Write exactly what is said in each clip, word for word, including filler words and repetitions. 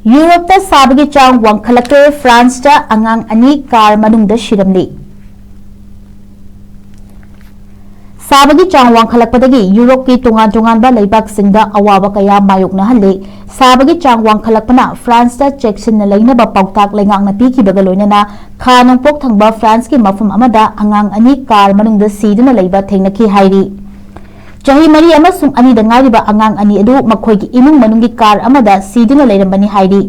ꯌꯨꯔꯣꯞꯇ ꯁꯥꯕꯒꯤ ꯆꯥꯡ ꯋꯥꯡꯈꯠꯂꯛꯂꯦ꯫ ꯐ꯭ꯔꯥꯟꯁꯇ ꯑꯉꯥꯡ ꯑꯅꯤ ꯀꯥꯔ ꯃꯅꯨꯡꯗ ꯁꯤꯔꯝꯂꯤ꯫ ꯁꯥꯕꯒꯤ ꯆꯥꯡ ꯋꯥꯡꯈꯠꯂꯛꯄꯗꯒꯤ ꯌꯨꯔꯣꯞꯀꯤ ꯇꯣꯉꯥꯟ ꯇꯣꯉꯥꯟꯕ ꯂꯩꯕꯥꯛꯁꯤꯡꯗ ꯑꯋꯥꯕ ꯀꯌꯥ ꯃꯥꯌꯣꯛꯅꯍꯜꯂꯤ꯫ ꯁꯥꯕꯒꯤ ꯆꯥꯡ ꯋꯥꯡꯈꯠꯂꯛꯄꯅ ꯐ꯭ꯔꯥꯟꯁꯇ ꯆꯦꯛꯁꯤꯟꯅ ꯂꯩꯅꯕ ꯄꯥꯎꯇꯥꯛ ꯂꯩꯉꯥꯛꯅ ꯄꯤꯈꯤꯕꯒ ꯂꯣꯏꯅꯅ ꯈꯥ ꯅꯣꯡꯄꯣꯛ ꯊꯪꯕ ꯐ꯭ꯔꯥꯟꯁꯀꯤ ꯃꯐꯝ ꯑꯃꯗ ꯑꯉꯥꯡ ꯑꯅꯤ ꯀꯥꯔ ꯃꯅꯨꯡꯗ ꯁꯤꯗꯨꯅ ꯂꯩꯕ ꯊꯦꯡꯅꯈꯤ ꯍꯥꯏꯔꯤ꯫ ꯆꯍꯤ ꯃꯔꯤ ꯑꯃꯁꯨꯡ ꯑꯅꯤꯗ ꯉꯥꯏꯔꯤꯕ ꯑꯉꯥꯡ ꯑꯅꯤ ꯑꯗꯨ ꯃꯈꯣꯏꯒꯤ ꯏꯃꯨꯡ ꯃꯅꯨꯡꯒꯤ ꯀꯥꯔ ꯑꯃꯗ ꯁꯤꯗꯨꯅ ꯂꯩꯔꯝꯕꯅꯤ ꯍꯥꯏꯔꯤ꯫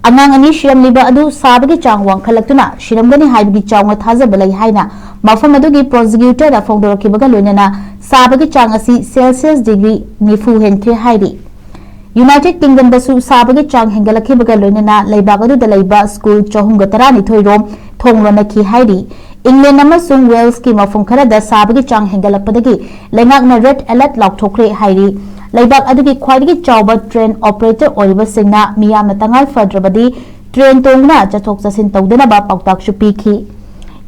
ꯑꯉꯥꯡ ꯑꯅꯤ ꯁꯤꯔꯝꯂꯤꯕ ꯑꯗꯨ ꯁꯥꯕꯒꯤ ꯆꯥꯡ ꯋꯥꯡꯈꯠꯂꯛꯇꯨꯅ ꯁꯤꯔꯝꯒꯅꯤ ꯍꯥꯏꯕꯒꯤ ꯆꯥꯎꯅ ꯊꯥꯖꯕ ꯂꯩ ꯍꯥꯏꯅ ꯃꯐꯝ ꯑꯗꯨꯒꯤ ꯄ꯭ꯔꯣꯁꯤꯀ꯭ꯌꯨꯇꯔꯅ ꯐꯣꯡꯗꯣꯔꯛꯈꯤꯕꯒ ꯂꯣꯏꯅꯅ ꯁꯥꯕꯒꯤ ꯆꯥꯡ ꯑꯁꯤ ꯁꯦꯜꯁꯤꯌꯁ ꯗꯤꯒ꯭ꯔꯤ ꯅꯤꯐꯨ ꯍꯦꯟꯈ꯭ꯔꯦ ꯍꯥꯏꯔꯤ꯫ ꯌꯨꯅꯥꯏꯇꯦꯗ ꯀꯤꯡꯗꯝꯗꯁꯨ ꯁꯥꯕꯒꯤ ꯆꯥꯡ ꯍꯦꯟꯒꯠꯂꯛꯈꯤꯕꯒ ꯂꯣꯏꯅꯅ ꯂꯩꯕꯥꯛ ꯑꯗꯨꯗ ꯂꯩꯕ ꯁ꯭ꯀꯨꯜ ꯆꯍꯨꯝꯒ ꯇꯔꯥꯅꯤꯊꯣꯏ ꯔꯣꯝ ꯊꯣꯡ ꯂꯣꯟꯅꯈꯤ ꯍꯥꯏꯔꯤ꯫ ꯏꯪꯂꯦꯟꯗ ꯑꯃꯁꯨꯡ ꯋꯦꯜꯁꯀꯤ ꯃꯐꯝ ꯈꯔꯗ ꯁꯥꯕꯒꯤ ꯆꯥꯡ ꯍꯦꯟꯒꯠꯂꯛꯄꯗꯒꯤ ꯂꯩꯉꯥꯛꯅ ꯔꯦꯗ ꯑꯦꯂꯔꯠ ꯂꯥꯎꯊꯣꯛꯈ꯭ꯔꯦ ꯍꯥꯏꯔꯤ꯫ ꯂꯩꯕꯥꯛ ꯑꯗꯨꯒꯤ ꯈ꯭ꯋꯥꯏꯗꯒꯤ ꯆꯥꯎꯕ ꯇ꯭ꯔꯦꯟ ꯑꯣꯄꯔꯦꯇꯔ ꯑꯣꯏꯔꯤꯕꯁꯤꯡꯅ ꯃꯤꯌꯥꯝꯅ ꯇꯉꯥꯏ ꯐꯗ꯭ꯔꯕꯗꯤ ꯇ꯭ꯔꯦꯟ ꯇꯣꯡꯗꯨꯅ ꯆꯠꯊꯣꯛ ꯆꯠꯁꯤꯟ ꯇꯧꯗꯅꯕ ꯄꯥꯎꯇꯥꯛꯁꯨ ꯄꯤꯈꯤ꯫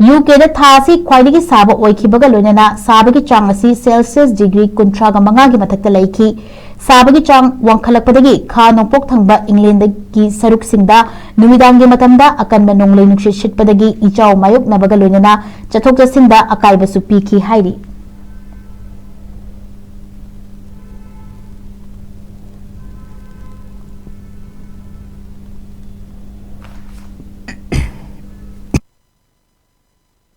ꯌꯨ ꯀꯦꯗ ꯊꯥ ꯑꯁꯤ ꯈ꯭ꯋꯥꯏꯗꯒꯤ ꯁꯥꯕ ꯑꯣꯏꯈꯤꯕꯒ ꯂꯣꯏꯅꯅ ꯁꯥꯕꯒꯤ ꯆꯥꯡ ꯑꯁꯤ ꯁꯦꯜꯁꯤꯌꯁ ꯗꯤꯒ꯭ꯔꯤ ꯀꯨꯟꯊ꯭ꯔꯥꯒ ꯃꯉꯥꯒꯤ ꯃꯊꯛꯇ ꯂꯩꯈꯤ꯫ ꯁꯥꯕꯒꯤ ꯆꯥꯡ ꯋꯥꯡꯈꯠꯂꯛꯄꯗꯒꯤ ꯈꯥ ꯅꯣꯡꯄꯣꯛ ꯊꯪꯕ ꯏꯪꯂꯦꯟꯗꯒꯤ ꯁꯔꯨꯛꯁꯤꯡꯗ ꯅꯨꯃꯤꯗꯥꯡꯒꯤ ꯃꯇꯝꯗ ꯑꯀꯟꯕ ꯅꯣꯡꯂꯩ ꯅꯨꯡꯁꯤꯠ ꯁꯤꯠꯄꯗꯒꯤ ꯏꯆꯥꯎ ꯃꯥꯌꯣꯛꯅꯕꯒ ꯂꯣꯏꯅꯅ ꯆꯠꯊꯣꯛ ꯆꯠꯁꯤꯟꯗ ꯑꯀꯥꯏꯕꯁꯨ ꯄꯤꯈꯤ ꯍꯥꯏꯔꯤ꯫